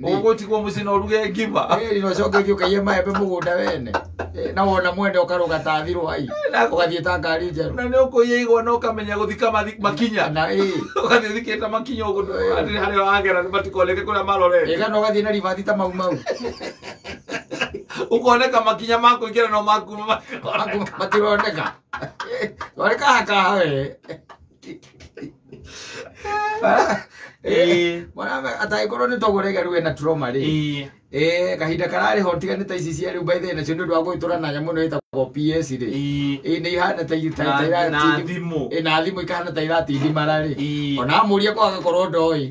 Ũgũtigwo mũciĩ na ũruge ngima. Ĩĩ no coke ũthiĩ ũkaiye maembe mũgũnda wene. Na wona mwene ũkarũga ta thirwai. Ũgathiĩ ta ngari njerũ. Na nĩ ũkũiya igwa na ũkamenya gũthika makinya. Na ĩĩ. Ũgathiĩ ũthikĩte makinya ũguo atĩ harĩa wagera matikoneke kũrĩa marorete. Ĩĩ kana ũgathiĩ na ribathi ta mau mau. Ũkoneka makinya ma kũingĩra no makuma matironeka. Warĩ kaha kaha we. Mwana atangĩkorwo nĩ toguo rĩga rĩu ena trauma rĩ. Ĩĩ kahinda kararĩ ho tiga nĩ ta ici cia rĩu by the way nacio nĩ ũndũ wa gwĩtũra na nyamũ ĩno ĩtagwo PS rĩ. Ĩĩ nĩ ihana ta na thimũ. Ĩĩ na thimũ ikahana ta iratindimara rĩ. Ona amũria kwa agakorwo ndoĩ.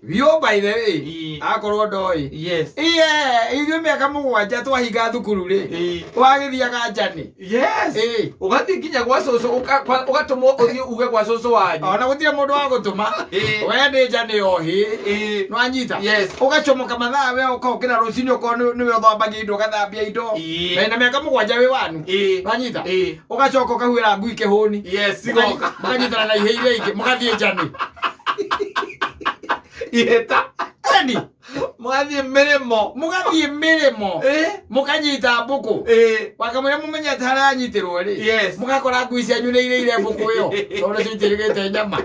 Biũ by the way. Akorwo ndoĩ. Yes. Iye ithuĩ mĩaka 7 twahinga thukuru rĩ. Wagĩthiaga njani. Yes. Ĩĩ. Ũgathiĩ nginya gwa cũcũ ũgatũmwo ũthiĩ uge gwa cũcũ wanyu. Ona gũtirĩ mũndũ wa gũtũma. We nĩ njani ohi. Nĩwanyita? Yes. Ũgacomoka mathaa we ũkokĩra rũcinĩ okorwo nĩwe ũthambagia indo ũgathambia indo. Na mĩaka 7 wĩ wanu. Nĩwanyita? Ũgacoka ũkahuĩra ngui kĩhũni. Yes, igoka. Mũkanyitana na ihĩ iria ingĩ mũgathiĩ njani. Ihĩta. Eni. Mũgathiĩ mĩrĩmo. Mũgathiĩ mĩrĩmo. Mũkanyita mbũkũ. Wakamwĩra mũmenyete harĩa yanyitĩrwo rĩ. Yes. Mũgakora ngui cianyu nĩ irĩire mbũkũ ĩyo. Tondũ citirĩgĩte nyama.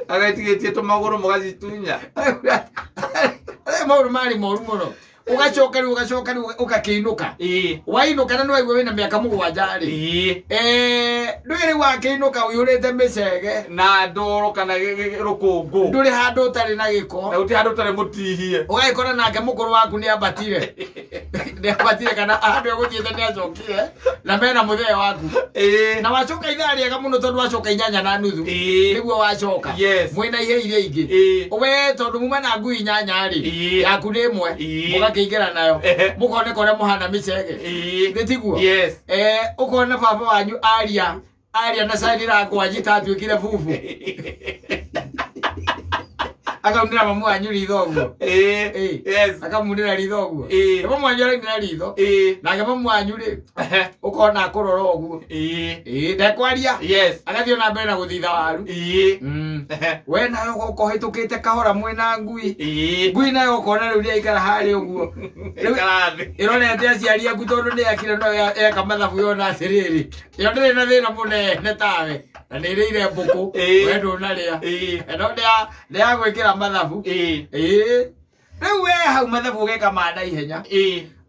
Agatigĩtie tũmagũrũ mũgacitunya. Arĩa maũndũ marĩ moru mũno. Ũgacoka rĩu ũgacoka rĩu ũgakĩinũka. Wainũka na nĩwaigua wĩna mĩaka 7 rĩ. Ndũĩ rĩu wakĩinũka ũihũrĩte mĩcege. Na ndoro kana rũkũngũ. Ndũrĩ handũ ũtarĩ na gĩko. Na gũtirĩ handũ ũtarĩ mũtihie. Ũgagĩkora nake mũkũrũ waku nĩ ambatire. Nĩ ambatire kana handũ egũthiĩte nĩ acokire. Na mena mũthee waku. Na wacoka ithaa rĩega mũno tondũ wacoka 8:30. Nĩguo wacoka. Yes. Mwĩna ihĩ iria ingĩ. We tondũ muma na ngui 8 rĩ. Yaku nĩ ĩmwe. Mũgakĩingĩra nayo. Mũkoneka ũrĩa mũhana mĩcege. Nĩ tiguo? Yes. Ũkona baba wanyu aria aria na sign language ta atuĩkire bubu. Akaunĩra mamu wanyu ritho ũguo. Yes. Akamunĩra ritho ũguo. Mamu wanyu araunĩra ritho. Nake mamu wanyu rĩ ũkona akũrora ũguo. Ndekwaria. Yes. Agathiĩ na mbere na gũthitha waru. We nawe ũgoka ũhĩtũkĩte kahora mwĩna ngui. Ngui nayo ũkona rĩu nĩyaikara harĩa ũguo. Rĩu ĩrorete aciari aku tondũ nĩyekire no eka mathabu yona atĩrĩrĩ. Ĩyo ndĩrĩ na thĩna mũnene tawe. Na nĩĩrĩire mbũkũ. We ndũnarĩa. No nĩyagwĩkĩra mathabu. Rĩu we hau mathabu ũgeka ma na ihenya.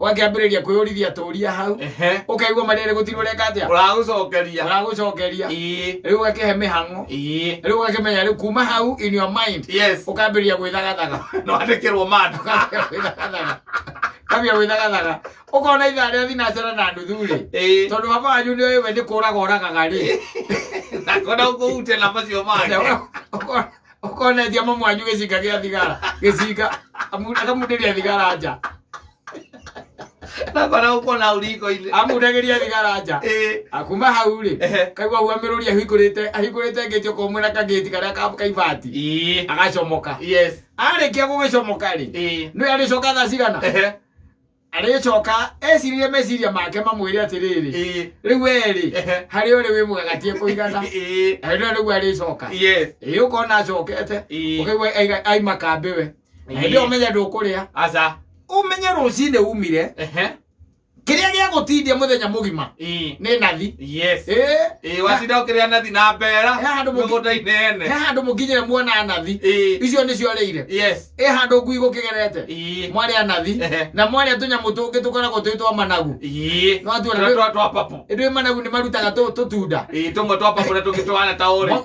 Ũgakĩambĩrĩria kwĩyũrithia tũria hau. Ũkaigua marĩrĩ gũtirĩ ũreka atĩa? Ũragũcokeria. Ũragũcokeria. Rĩu ũgakĩhe mĩhang'o. Rĩu ũgakĩmenya rĩu kuma hau in your mind. Yes. Ũkambĩrĩria gwĩthagathaga. No andĩkĩrwo manda. Ũkambĩrĩria gwĩthagathaga. Ũkambĩrĩria gwĩthagathaga. Ũkona ithaa rĩa 6:30 rĩ. Tondũ baba wanyu nĩoĩ we nĩ kũraga oragaga rĩ. Ndakona ũkũhutia na macio make. Ũkona etia mamu wanyu gĩcinga gĩa thigara. Gĩcinga. Akamundĩria thigara nja. Ndakona ũkona hau riko-inĩ. Amundagĩria thigara nja. Akuma hau rĩ. Kaigua hau amĩrũria ahingũrĩte ngĩti okorwo mwĩna kagĩti karĩa ka ibati. Agacomoka. Yes. Arĩkia gũgĩcomoka rĩ. Nĩwe arĩcoka thaa cigana? Arĩcoka eciririe meciria make mamwĩre atĩrĩrĩ. Rĩu we rĩ, harĩa ũrĩ wĩ mwega ti kũigana. Harĩa rĩu arĩcoka. Yes. Ũkona acokete. Ũkaigua aima kambĩ we. Na hĩndĩ ĩyo ũmenye ndũkũrĩa. Aca. Ũmenye rũcinĩ umire. Kĩrĩa gĩa gũtindia mũthenya mũgima. Nĩ nathi. Yes. Watinda ũkĩrĩa nathi na mbera. He handũ mũgũnda-inĩ ene. He handũ mũkinyire muona nathi. Icio nĩcio ũrĩire. Yes. Ĩ handũ ngui gũkĩgerete. Mwarĩa nathi. Na mwarĩa tũnyamũ tũngĩ tũkoragwo twĩ twa managu. No atuona Twa papu. Ĩndĩ managu nĩ marutaga tũtunda. Tũmwe twa papu na tũngĩ tũhana ta ũrĩ.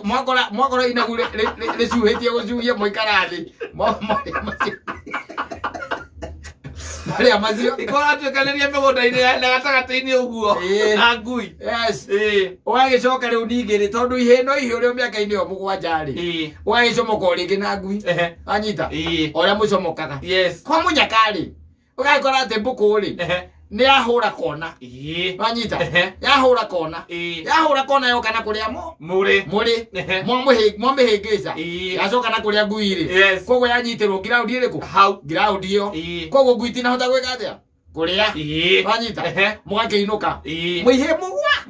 Mwakora inagu rĩcuhĩtie gũcuhia mũikara thĩ. Mwarĩa macio. Marĩa macio. Ikora tuĩkanĩria mĩgũnda-inĩ na gatagatĩ-inĩ ũguo. Na ngui. Yes. Ũgagĩcoka rĩu ningĩ rĩ, tondũ ihĩ no ihĩ ũrĩa mĩaka-inĩ ĩyo 7 rĩ. Ũgagĩcomoka o rĩngĩ na ngui. Wanyita? O ũrĩa mũcomokaga. Yes. Kwa mũnyaka rĩ, ũgagĩkora atĩ mbũkũ rĩ, nĩ yahũra kona. Wanyita? Yahũra kona. Yahũra kona yoka na kũrĩa Mũrĩ. Mũrĩ. Mwamĩhĩngĩca. Yacoka na kũrĩa ngui rĩ. Yes. Koguo yanyitĩrwo ngiraundi ĩrĩkũ? Hau. Ngiraundi ĩyo. Koguo ngui itinahota gwĩka atĩa? Kũrĩa. Wanyita? Mũgakĩinũka. Mũihĩ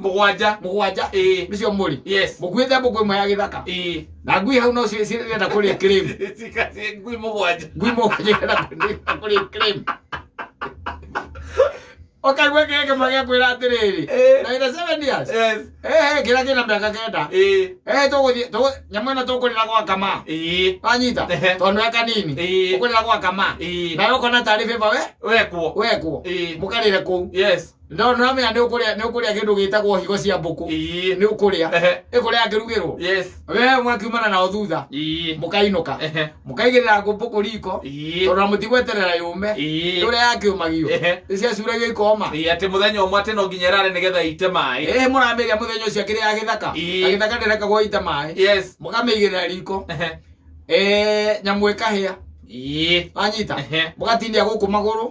mũgwanja. Mũgwanja. Nĩcio mũrĩ. Yes. Mũkuĩte mbũkũ ĩmwe ya gĩthaka. Na ngui hau no cirenda kũrĩa cream. Ngui mũgwanja. Ngui mũgwanja irenda kũrĩa cream. Ũkaigua kĩrĩa kĩmwe gĩakwĩra atĩrĩrĩ. Na wĩna 7 years. Yes. Kĩrĩa kĩna mĩaka 9. Tũgũthiĩ nyamũ ĩno tũkũrĩra gwa kama. Wanyita? Tondũ nĩ kanini. Ũkũrĩra gwa kama. Nawe ũkona tarĩ favor we? Wekwo. Wekwo. Mũkarĩre kũu. Yes. No nĩũramenya nĩ ũkũrĩa kĩndũ gĩtagwo higo cia mbũkũ. Nĩ ũkũrĩa. Ĩkũrĩa yakĩrugĩrwo. Yes. We mwakiumana nao thutha. Mũkainũka. Mũkaigĩrĩra mbũkũ riko. Tondũ na mũtigweterera yũme. Ũrĩa yakĩũmagio. Nĩciacuragio ikoma. Atĩ mũthenya ũmwe atĩ no nginya ĩrare nĩgetha ite maĩ. Mũramĩrĩa mũthenya ũcio akĩrĩa ya gĩthaka. Na gĩthaka ndĩrekagwo ite maĩ. Yes. Mũkamĩigĩrĩra riko. Nyamũ ĩkahĩa. Wanyita? Mũgatinia gũkũ magũrũ.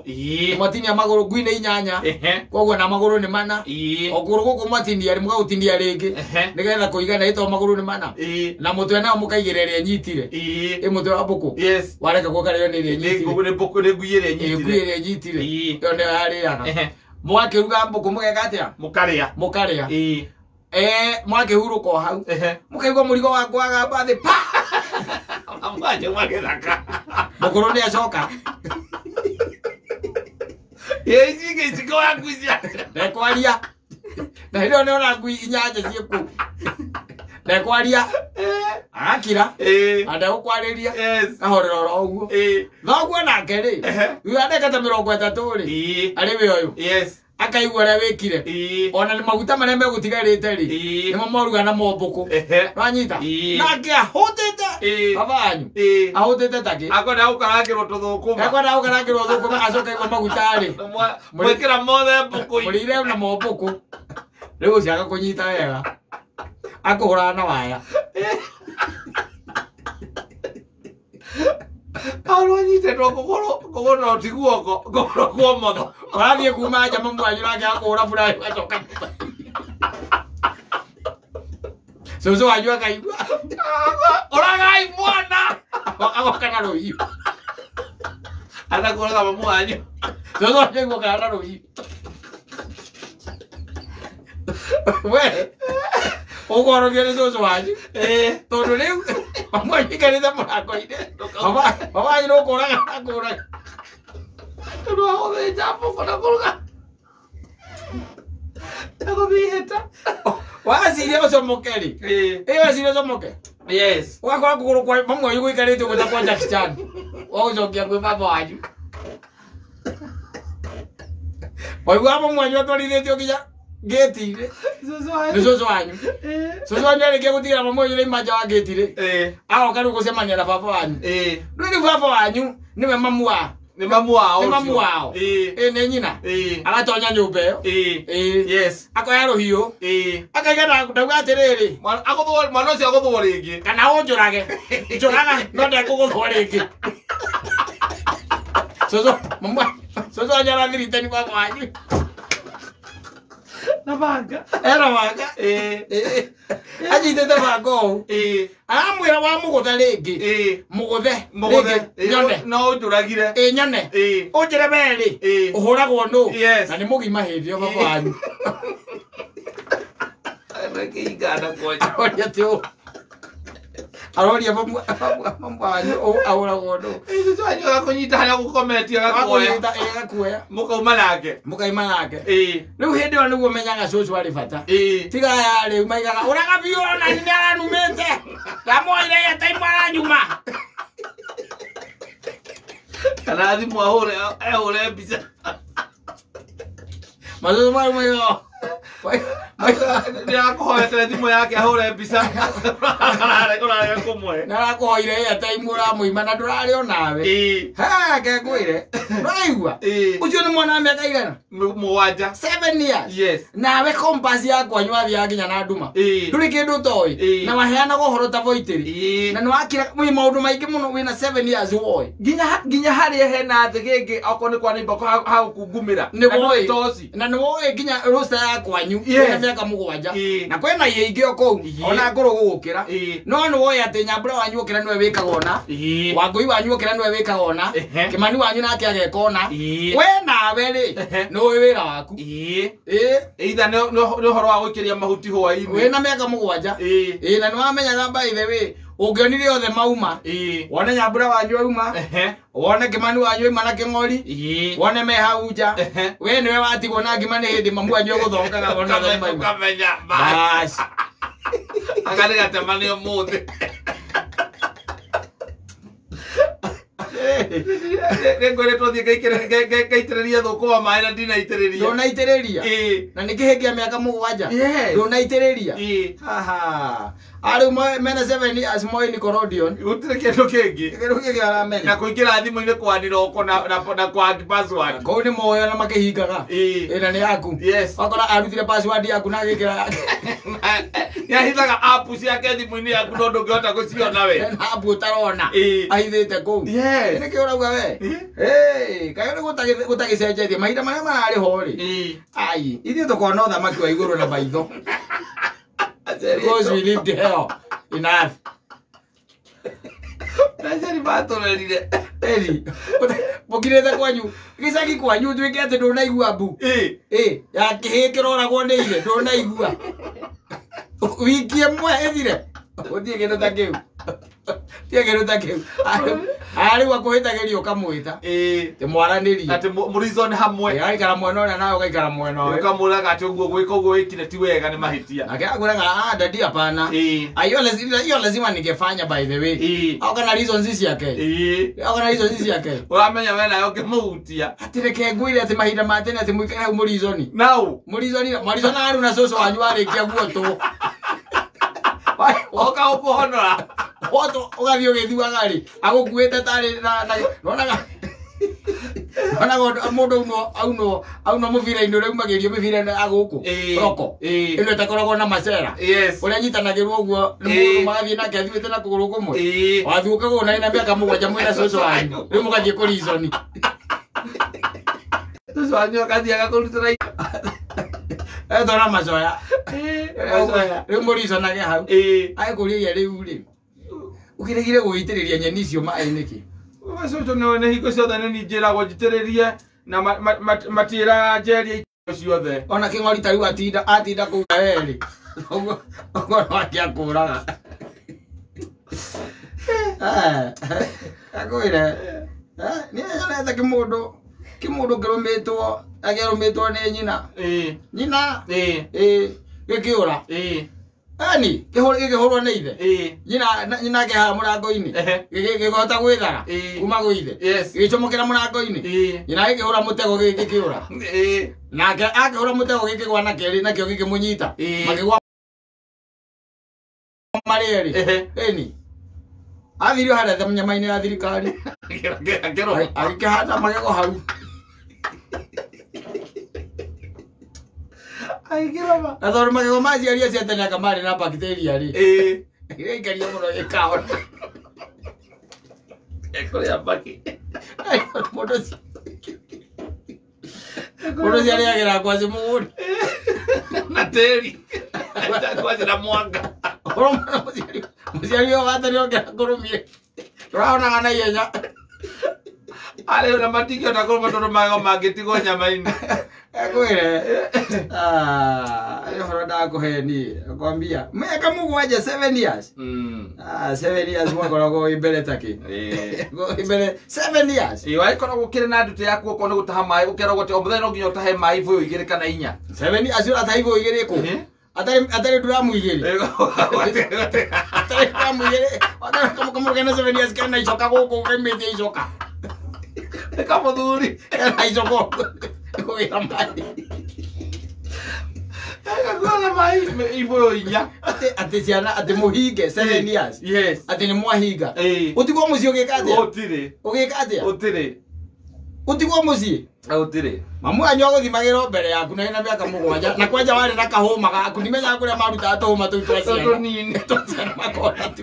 Mwatinia magũrũ ngui nĩ 8. Koguo na magũrũ nĩ 4. O kũgũrũ gũkũ mwatinia rĩ mũgagũtinia rĩngĩ. Nĩgetha kũigana ĩtoo magũrũ nĩ 4. Na mũtwe nao mũkaigĩrĩra ĩrĩa ĩnyitire. Ĩ mũtwe wa mbũkũ. Yes. Wareka gũkarĩo nĩ ĩrĩa ĩnyitire. Nĩ mbũkũ nĩ ngui ĩrĩa ĩnyitire. Ngui ĩrĩa ĩnyitire. Ĩyo nĩyo yarĩaga. Mũgakĩruga mbũkũ mũgeka atĩa? Mũkarĩa. Mũkarĩa. Mwakĩhurũka o hau. Mũkaigua mũrigo wakwa wagamba thĩ pa. Mwaje mwagĩthaka. Mũkũrũ nĩ acoka. Iciko wa ngui cia. Ndekwaria. Na hĩndĩ ĩyo nĩona ngui 8 ciĩ kũu. Ndekwaria. Agakira. Na ndegũkwarĩria. Kahorera oro ũguo. Thoguo nake rĩ, thutha wa ndagĩka ta 30 rĩ, arĩ we ũyũ. Yes. Akaigua ũrĩa wĩkire. Ona nĩ maguta marĩa megũtigarĩte rĩ, nĩmo moruga namo mbũkũ. Wanyita? Nake ahũtĩte. Baba wanyu. Ahũtĩte takĩ. Akwenda gũkarangĩrwo tũthũkũma. Akwenda gũkarangĩrwo thũkũma acoka aigua maguta rĩ. Mwĩkĩra mothe mbũkũ-inĩ. Mũrĩire namo mbũkũ. Rĩu ũcio agakũnyita wega. Akũhũraga na waya. Arwo nyitĩtwo kũgũrũ no ti guoko, kũgũrũ kwa ũmotho. Ũrathiĩ kuma nja mamu wanyu nake akũhũra buraĩ ũgacoka nyũmba. Cũcũ wanyu akaigua. Ũragai mwana. Agoka na rũhiũ. Anakũraga mamu wanyu. Cũcũ wanyu aiguaga na rũhiũ. We ũkorogio nĩ cũcũ wanyu. Tondũ rĩu mamu wanyu aikarĩte mũrango-inĩ. Baba wanyu no kũraga akũraga. Tondũ wa gũthĩnja mbũkũ na kũruga. Na gũthiĩ ihĩta. Waciria ũcomoke rĩ. Waciria ũcomoke. Yes. Ũgakora kũgũrũ kwa mamu wanyu gũikarĩte ũguo ta kwa Jackie Chan. Wagũcokia kwĩ baba wanyu. Waiguaga mamu wanyu atwarithĩtio nginya ngĩti-inĩ. Nĩ cũcũ wanyu. Cũcũ wanyu arĩkia gũtigĩra mamu wanyu nĩauma nja wa ngĩti rĩ. Agoka rĩu gũcemania na baba wanyu. Rĩu rĩu baba wanyu nĩwe mamu wa. Nĩ mamu wao. Nĩ mamu wao. Nĩ nyina. Agatonya nyũmba ĩyo. Yes. Akoya rũhiũ. Akaiga ndauga atĩrĩrĩ. Mwana ũcio agũthwo rĩngĩ. Kana ũnjũrage. Njũraga no ndekũgũthwo rĩngĩ. Cũcũ cũcũ wanyu arathirite nĩ baba wanyu. Na banga. Ena banga. Anyitĩte banga ũũ. Aramwĩra wamũgũtha rĩngĩ. Mũgũthe. Mũgũthe. Nyone. No ũnjũragire. Nyone. Ũnjĩre we rĩ. Ũhũragwo nũ. Yes. Na nĩ mũgima hĩndĩ ĩyo baba wanyu. Aroria atĩ ũũ. Aroria mamu wanyu ahũragwo nũ. Cũcũ wanyu agakũnyita harĩa ũgũkometie agakuoya. Agakũnyita, agakuoya. Mũkauma nake. Mũkauma nake. Rĩu hĩndĩ ĩyo nĩguo menyaga cũcũ arĩ bata. Tiga aya rĩu maigaga ũraga biũ ona nĩ aranumĩte. Ndamwoire airtime aranyuma. Kana thimũ ahũre mbica. Macũcũ marĩ maigaga Nĩ arakũhoete thimũ yake ahũre mbica. Ũrarega kũmũhe. Nĩ arakũhoire airtime ũramũima na ndũrarĩ onawe. He, ngengwĩre. Ndũraigua? Ũcio nĩ mwana wa mĩaka igana? 7. 7 years. Yes. Nawe compass yakwa wathiaga nginya na nduma. Ndũrĩ kĩndũ ũtoĩ. Na waheanaga ũhoro ta voitĩrĩ. Na nĩwakira wĩ maũndũ maingĩ mũno wĩna 7 years woĩ. Nginya harĩa hena thĩ gĩngĩ okorwo nĩ kwa neighbor hagũkungumĩra. Nĩ woĩ. Na nĩ woĩ nginya roster ya kwanyu. Yes. Wĩna mĩaka mĩaka 7 na kwĩna iria ingĩ o kũu ona ngũrũ gũgũkĩra no nĩ woĩ atĩ Nyambura wanyu ũkĩra nĩwe wĩkaga ona Wangũi wanyu ũkĩra nĩwe wĩkaga ona Kĩmani wanyu nake ageka ona we nawe rĩ nĩũĩ wĩra waku either nĩ ũhoro wa gũikĩria mahuti hwaĩ-inĩ wĩna mĩaka 7 ĩ na nĩwamenyaga by the way ũngĩonire othe mauma wone Nyambura wanyu auma wone Kĩmani wanyu auma na Kĩng'ori wone me hau nja we nĩwe watigwo na ngima nĩ hĩndĩ mamu wanyu egũthongaga wone othe mauma ũkamenya basi agarĩ gatemane ũmũthĩ nĩngwĩrĩtwo thiĩ ngaitĩrĩria thũkũma maĩ na ndinaitĩrĩria ndũnaitĩrĩria na nĩ kĩhĩ kĩa mĩaka 7 ndũnaitĩrĩria haha arĩu mena 7 years moĩ Nickelodeon gũtirĩ kĩndũ kĩngĩ kĩndũ kĩngĩ aramenya na kũingĩra thimũ-inĩ kwaniroko na kwa password kũu nĩ moĩ ona makĩhingaga ĩna nĩ yaku wakora arutire password yaku na agĩkĩra nĩahithaga app ciake thimũ-inĩ yaku no ndũngĩhota gũciona we na app ũtarona ahithĩte kũu nĩkĩo ũrauga we kaĩ nĩ gũtagĩcenjetie mahinda marĩa mararĩ ho rĩ ai ithuĩ tũkona ũthamaki wa igũrũ na maitho because we lived hell in earth. Aciari matũrerire eri mũkirĩte kwanyu gĩcagi kwanyu ũtuĩke atĩ ndũnaigua mbu ya kĩhĩ kĩroragwo nĩ ithe ndũnaigua wiki ĩmwe ĩthire ũthiĩ kĩndũ ta kĩu tie kĩndũ ta kĩu arĩu akũhĩtagĩria ũkamwĩta tĩmwaranĩrie atĩ mũrizone hamwe agaikara mwena ũrĩa nawe ũgaikara mwena ũyũ ũkamũraga atĩ ũguo gwĩka ũguo wĩkire ti wega nĩ mahĩtia nake akwĩraga ah dadi hapana hiyo lazima ningefanya by the way au kana reasons ciake au kana reasons ciake ũramenya we nawe ũngĩmũhutia atĩ reke ngwĩre atĩ mahinda ma tene atĩ mũikare hau mũrizoni nau mũrizoni mwarizona rĩu na cũcũ wanyu warĩkia guotwo oka ũkũhonora woto ũgathiĩ ũgĩthuaga rĩ agũkuĩte tarĩ nonaga nonaga mũndũ aunwo mũbira-inĩ ũrĩa umagĩrio mĩbira ya gũkũ roko ĩno ĩtakoragwo na macera ũrĩa anyitanagĩrwo ũguo nĩ mũndũ magathiĩ nake athiĩte na kũgũrũ kũmwe wathiũka kũu na ĩna mĩaka 7 mwĩna cũcũ wanyu rĩu mũgathiĩ kũrizoni cũcũ wanyu agathiĩ agakũrutĩra etona macoya rĩu mũrizonage hau agĩkũria rĩu rĩ ũkĩregire gũitĩrĩria nyeni icio maĩ nĩkĩ cũcũ nĩ hingo ciothe nĩ niĩ njĩragwo njitĩrĩrie na matiĩraga njerie indo ciothe ona Kĩng'ori ta rĩu atinda kũu werĩ ũguo no angĩakũraga akwĩre niĩ nyonete kĩmũndũ kĩrũmĩtwo akĩrũmĩtwo nĩ nyina nyina gĩkĩũra ani gĩkĩhũrwo nĩ ithe nyina ake haha mũrango-inĩ gĩkĩhota gwĩthara kuma gwĩ ithe gĩgĩcomokera mũrango-inĩ nyina agĩkĩhũra mũtego gĩkĩũra nake akĩhũra mũtego gĩkĩgwa na kerĩ nakĩo gĩkĩmũnyita makĩgwa marĩ erĩ ĩni athirio harĩa nyama-inĩ ya thirikari agĩkĩhanda magego hau na tondũ magego ma aciari acio a tene anga marĩ na bacteria rĩ ĩraikaria mũno ĩkahona ĩkũrĩa mbaki mũndũ ũcio arĩagĩra ngwacĩ mũgũnda na tĩri ngwacĩ na mwanga mũciari ũyũ wa tene ũngĩra kũrũmire ndũrahonaga na ihenya arĩu na matingĩhota kũrũma tondũ magego mangĩtigwo nyama-inĩ Ekwĩre nĩ ũhoro ndakũhe niĩ akwambia mĩaka 7 7 years 7 years wakoragwo wĩ mbere takĩ wĩ mbere 7 years wagĩkoragwo ũkĩrĩ na nduti yaku okorwo nĩ gũtaha maĩ ũkeragwo atĩ o mũthenya no nginya ũtahe maĩ ibũyũ 2 kana 4 7 years ũrataha ibũyũ 2 kũ atarĩ nduramu 2 atarĩ nduramu 2 kamũndũ kena 7 years kena icoka gũkũ kaimĩtie icoka kamũthuri kena icoka kũgĩra maĩ Gagũra maĩ ibũyũ 4 atĩ ciana atĩ mũhinge 7 years yes atĩ nĩ mwahinga ũtigwo mũciĩ ũgĩka atĩa ũtirĩ ũgĩka atĩa ũtirĩ ũtigwo mũciĩ ũtirĩ mamu wanyu agũthimagĩrwo mbere yaku na ĩna mĩaka 7 na kwanja warĩ na kahũma gaku ndimenyaga kũrĩa marutaga tũhũma tũu twa ciana tũnini twa ciana makona tu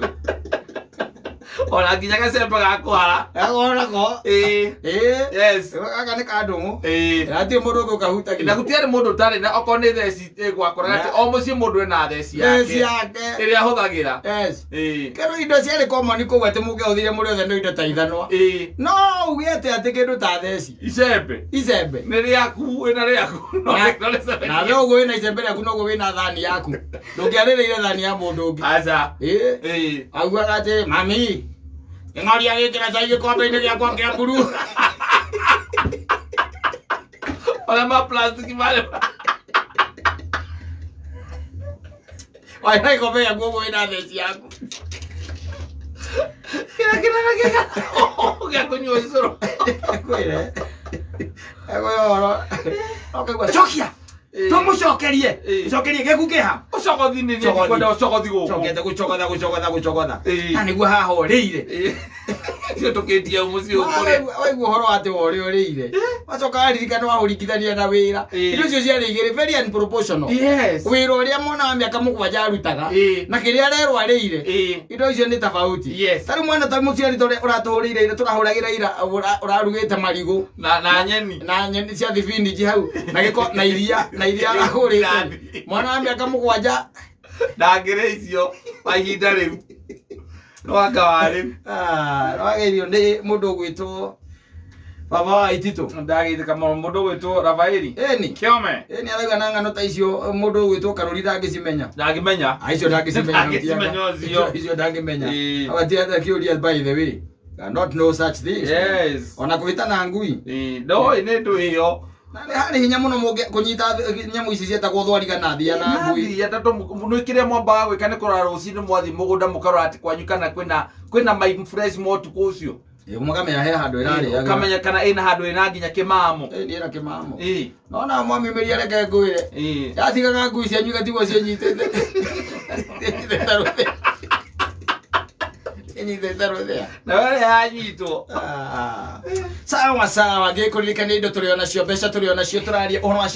Ona nginya gacembe ga kũhara. Agonako. Ĩĩ. Ĩĩ. Yes. Gaka nĩ kandũng'ũ. Ĩĩ. Na hatirĩ mũndũ ũngĩ ũkahutagia. Na gũtiarĩ mũndũ ũtarĩ na okorwo nĩ theci gwakoraga atĩ o mũciĩ mũndũ ena theci Theci yake yake. ĩrĩa ahũthagĩra. Yes. Ĩĩ. Kĩrũ indo ciarĩ common kũu atĩ mũngĩahũthire mũrĩ othe no indo ta ithanwa. Ĩĩ. No uge atĩ atĩ kĩndũ ta theci. Icembe. Icembe. Nĩ rĩaku wĩna rĩaku. No Na- no rĩcembe. Nawe ũguo wĩna icembe rĩaku noguo wĩna thani yaku. Ndũngĩarĩrĩire thani ya mũndũ ũngĩ. Aca. Ĩĩ. Ĩĩ. Augaga atĩ mami kĩng'oria gĩkĩra cai gĩkombe-inĩ gĩakwa kĩa mburu. Ona ma plastic marĩ. Wĩna gĩkombe gĩaku ũguo wĩna theci yaku. Kĩrĩa kĩnene gĩka. Gĩa kũnyua ũcũrũ. Kwĩre. Egũĩ ũhoro. Ũkaigua cokia. Tũmũcokerie. Ĩĩ. Cokerie gĩaku kĩha. Ũcogothi nĩ Cogothi. kwenda ũcogothi gũkũ. Cokete gũcogotha gũcogotha gũcogotha. Ĩĩ. Na nĩguo haha ũrĩire. Ĩĩ. Cio tũkĩtie mũciĩ ũkũrĩa. Waigua ũhoro atĩ worĩ ũrĩire. Wacoka waririkana wahũringithania na wĩra. Ĩĩ. Indo icio ciarĩ igĩrĩ very unproportional. Yes. Wĩra ũrĩa mwana wa mĩaka mũgwanja arutaga Ĩĩ. na kĩrĩa arerwo arĩire. Ĩĩ. Indo icio nĩ tofauti. Yes. Ta rĩu mwana ta mũciari ta ũrĩa ũratũhũrĩire ira tũrahũragĩra ira ũrarugĩte marigũ Na na nyeni. na nyeni cia thibinji hau na gĩko na iria na iria arahũrĩte. Mwana wa mĩaka mũgwanja Ndangĩrĩa icio kwa ihinda rĩu. No anga wa rĩu. Wagĩrĩirwo nĩ mũndũ ũgwĩtwo baba wa Ititũ. Ndageithĩka mũno mũndũ ũgwĩtwo Rafaeli. Ĩni. Kĩome. Ĩni arauga na ng'ano ta icio mũndũ ũgwĩtwo Karũri ndangĩcimenya. Ndangĩmenya. Ah, icio ndangĩcimenya. Ndangĩcimenya ũcio. Icio ndangĩmenya. Ĩĩ. Agatiga kĩũria by the way. Cannot know such things. Yes. Ona kũhĩtana ngui. Ĩĩ. No nĩ ndũ ĩyo. Na nĩ harĩ hinya mũno mũngĩ kũnyita nyamũ ici ciĩtagwo thwariga na thia na ngui. Nathi atatũ nĩ kĩrĩa mwambaga gwĩka nĩ kũrora rũcinĩ mwathiĩ mũgũnda mũkarora atĩ kwanyu kana kwĩna kwĩna mai fresh ma ũtukũ ũcio. Ĩĩ, mũkamenya he handũ ĩrarĩaga. Ũkamenya kana ĩna handũ ĩna nginya kĩmamo. Ĩĩ, nĩ ĩna kĩmamo. Ĩĩ. Nona mwamiumĩria reke ngwĩre. Ĩĩ. Yatigaga ngui cianyu igatigwo ciĩnyitĩte. Ciĩnyitĩte rũthĩa. Ciĩnyitĩte rũthĩa. Na we yanyitwo. Sawa sawa, ngĩkũririkania indo tũrĩ onacio, mbeca tũrĩ onacio, tũraria ũhoro wa